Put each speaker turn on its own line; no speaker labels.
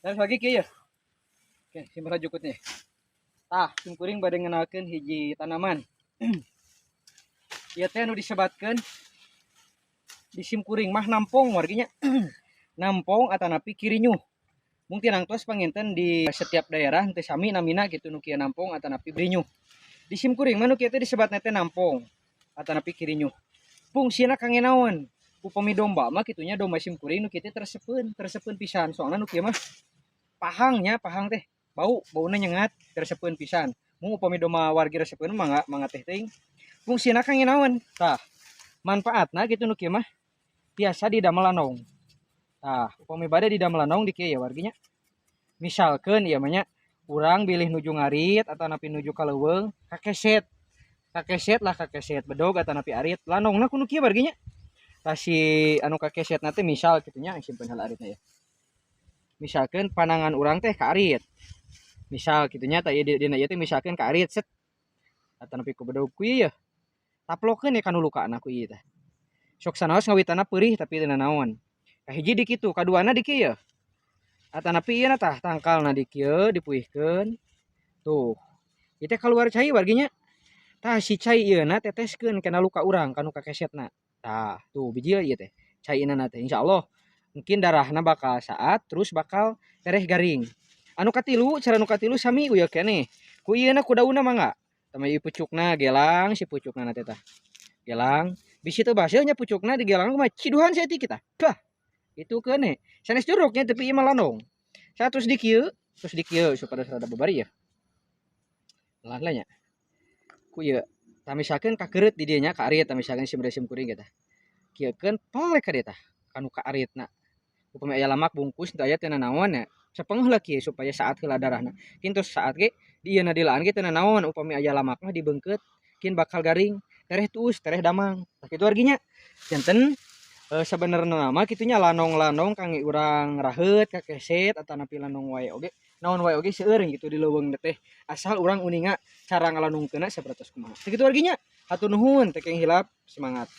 Terus lagi kieu ya. Oke, simpen jukutnya. Tah, sim kuring bade ngenalkeun hiji tanaman. Ieu teh anu disebatkeun di sim kuring mah nampong warginya. Nampong atanapi kirinyuh. Mungkin nangtos panginten di setiap daerah teu sami namina gitu nu kieu nampong atanapi birinyuh. Di sim kuring mah nu kieu teh disebatna teh nampong atanapi kirinyuh. Fungsina kangge naon? Upami domba mah kitunya, domba sim kuring nu kieu teh teresepeun, teresepeun pisan. Soalna nu kieu mah pahangnya, pahang teh bau, bauna nyengat, teresepeun pisan. Mung upami domba wargi resepeun mangga mangga teh teuing. Fungsina kangge naon? Tah, manfaatna gitu nu kieu mah biasa didamel lanong. Tah, upami bade didamel lanong di kieu ya warginya. Misalkeun ieu mah nya, urang bilih nuju ngarit atanapi nuju ka leuweung kakeset. Kakeset lah, kakeset bedog atanapi arit, lanongna ku nu kieu warginya. Tah, si anu kakesetna teh misal kitu nya, simpen heula aritna ya. Misalkeun panangan urang teh ka arit. Misal kitu nya, tah ieu dina ieu teh misalkeun ka arit set atanapi ku bedog ku ieu. Taplokeun ye kanu lukana ku ieu teh. Sok sanaos ngawitanna peurih tapi teu nanaon. Kahiji di kitu, kaduana di kieu. Atanapi ieu na tah tangkalna di kieu dipuihkeun. Tuh. Ieu teh kaluar cai warginya. Tah, si cai ieu na teteskeun kana luka urang kanu kakesetna. Tah, tuh bijil ieu teh. Caina teh insyaallah mungkin darahna bakal saat terus bakal tereh garing. Anu katilu, cara nu katilu sami uya keneh. Ku ieu na, ku daunna mangga. Tama ieu pucukna gelang, si pucukna teh tah. Gelang, bisi teu baseuh nya pucukna digelang mah ciduhan saeutik kita. Bah. Itu keune. Sanes jeruknya tapi ieu mah lanong. Satu di kieu, terus di kieu supaya rada babari ya. Lah lah nya. Ku ieu tah misalkeun kakeureut di dieu nya, ka arit tah, misalkeun sim sim kuring tah. Kieukeun pelek ka dieu tah kanu ka aritna. Upami aya lamak bungkus, teu aya teu nanaon nya. Cepeng heula kieu supaya saat heula darahna. Kin tos saat ge di ieu dilaan ge teu nanaon, upami aya lamak mah dibeungkeut kin bakal garing, tereh tuus, tereh damang. Tah, kitu warginya. Janten sabenerna mah kitu nya, lanong-lanong kangge urang raheut kakeset atanapi lanong wae oge, naon wae oge seueur gitu di leuweung teh, asal urang uninga cara ngalanongkeunna sapertos kumaha. Tah, kitu warginya, hatur nuhun, teu kenging hilap, semangat.